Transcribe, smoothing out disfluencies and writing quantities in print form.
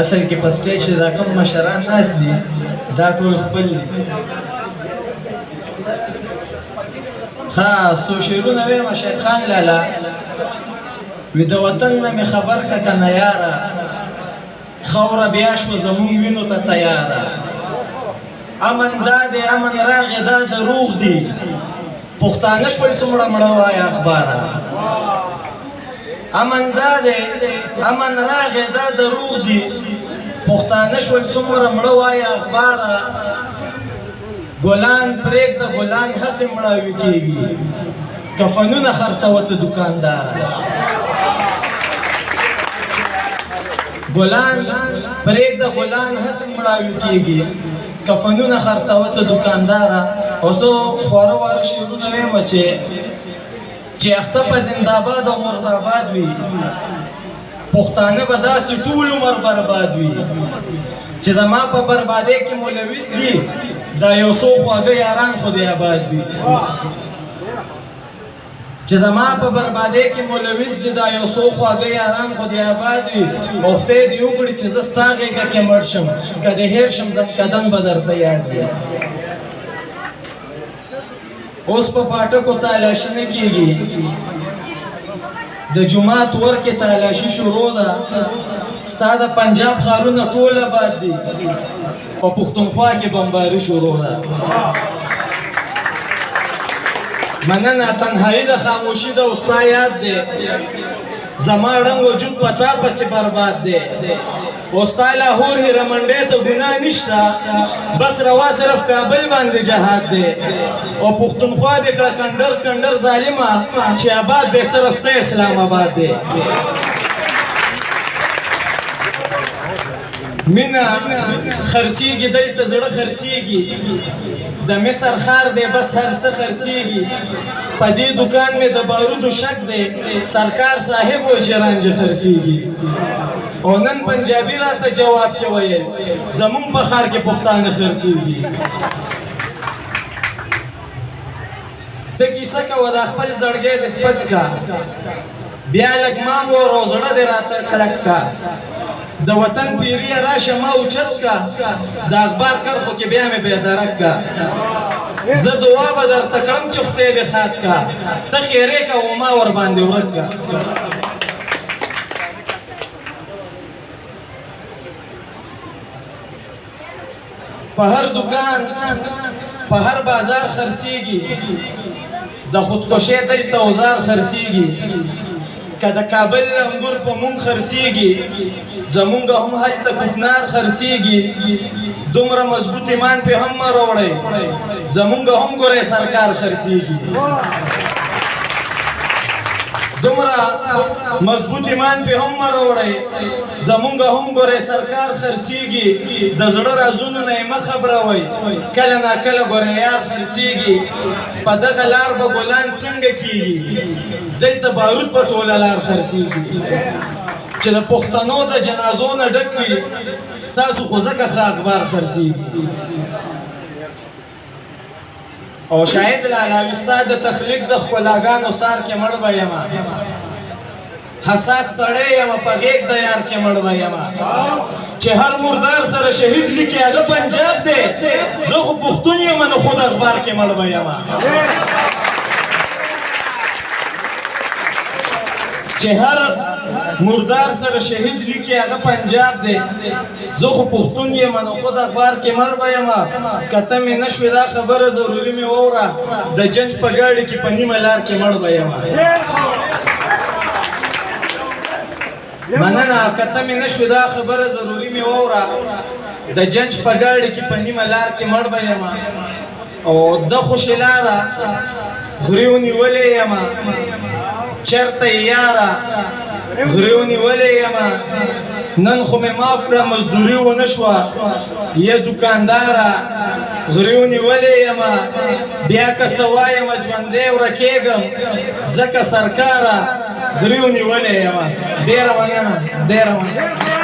اصل کې په سټیج دا کوم مشران ناست دي، دا ټول خپل دي. ښه، څو شعرونه وایم. شاهد خان لالا وي، د وطن نه مې خبر که کنه یاره، خاوره بیا شوه زمونږ وینو ته تیاره. امن دا دی، امن راغی، دا دروغ دي، پښتانه شول څومره مړه، وایه اخباره. امن دا دی، امن راغی، دا دروغ دي، پښتانه شول څومره مړه، وایه اخباره. ګلان پرېږده، ګلان هسې مړاوي کېږي، کفنونه خرڅوه ته دکانداره. ګلان پرېږده، ګلان هسې مړاوي کېږي، کفنونه خرڅوه ته دکانداره. او څو خواره واره شعرونه وایم چې اخته په زنده‌باد او مرداباد وي، پښتانه به داسې ټول عمر برباد وي. چې زما په بربادۍ کې ملوث دي، دا یو څو خواږه یاران خو دې آباد وي. چې زما په بربادۍ کې ملوث دي، دا یو څو خواږه یاران خو دې آباد وي. او خدای دې وکړي چې زه ستا غېږه کې مړ شم، که دې هېر شم ځنکدن به درته یاد وي. اوس په پاټکو تالاشي نه کېږي، د جومات ورکې تالاشي شروع ده. ستا د پنجاب ښارونه ټول آباد دي، په پښتونخوا کې بمباري شروع ده. مننه. تنهایی د خاموشي ده او ستا یاد دی، زما ړنګ وجود په تا پسې برباد دی. او ستا لاهور هیرمنډۍ ته ګناه نشته، بس روا صرف کابل باندې جهاد دی. او پښتونخوا دې کړه کنډر کنډر ظالمه، چې آباد دی صرف ستا اسلام آباد دی. مینه خرڅیږي دلته، زړه خرڅیږي، د مصر ښار دی بس هر څه خرڅیږي. په دې دکان مې د بارودو شک دی، سرکار صاحب و چې رانجه خرڅیږي. او نن پنجابي راته جواب کې ویل، زمونږ په ښار کې پښتانه خرڅیږي. ته کیسه کوه، دا خپل زړګی دې سپک کا، بیا لږ مام ور او زړه دې راته کلک کا. د وطن پیریه راشه ما اوچت کا، د اخبار کرښو کې بیا مې بې درک کا. زه دعا به درته کړم چې خدای دې ښاد کا، ته ښېرې که او ما ورباندې ورک کا. په هر دکان په هر بازار خرڅیږي، د خودکشۍ دلته اوزار خرڅیږي. که د کابل انګور په مونږ خرڅیږي، زمونږ هم هلته کوکنار خرڅیږي. دومره مضبوط ایمان پې هم مه راوړئ، زمونږ هم ګورئ سرکار خرڅیږي. دومره مضبوط ایمان پې هم مه راوړئ، زمونږ هم ګورئ سرکار خرڅیږي. د زړه رازونو نه یې مه خبروئ، کله نا کله ګورئ یار خرڅیږي. په دغه لار به ګلان څنګه کیږي، دلته بارود په ټوله لار خرڅیږي. چې د پښتنو د جنازو نه ډک وي، ستاسو خو ځکه ښه اخبار خرڅیږي. او شاهد لالا ستا د تخلیق د ښکلاګانو سار کې مړ به یمه، حساس سړی یم، په غېږ د یار کې مړ به یمه. چې هر مردار سره شهید لیکي هغه پنجاب دی، زه خو پښتون یم نو خود اخبار کې مړ به یمه. چې هر مردار سره شهید لیکي هغه پنجاب دی، زه خو پښتون یم نو خود اخبار کې مړ به یمه. که ته مې نه شوې دا خبره ضروري مې واوره، د جنج په ګاډي کې په نیمه لار کې مړ به یمه. مننه. که ته مې نه شوې دا خبره ضروري مې واوره، د جنج په ګاډي کې په نیمه لار کې مړ به یمه. او د خوشې لاره غریو نیولې یمه، چرته یاره غریو نیولې یمه. نن خو مې معاف کړه، مزدوري ونه شوه، یه دکانداره غریو نیولې یمه. بیا که څه وایم ژوندی ورکېږم، ځکه سرکاره غریو نیولې یمه. ډېره مننه، ډېره مننه.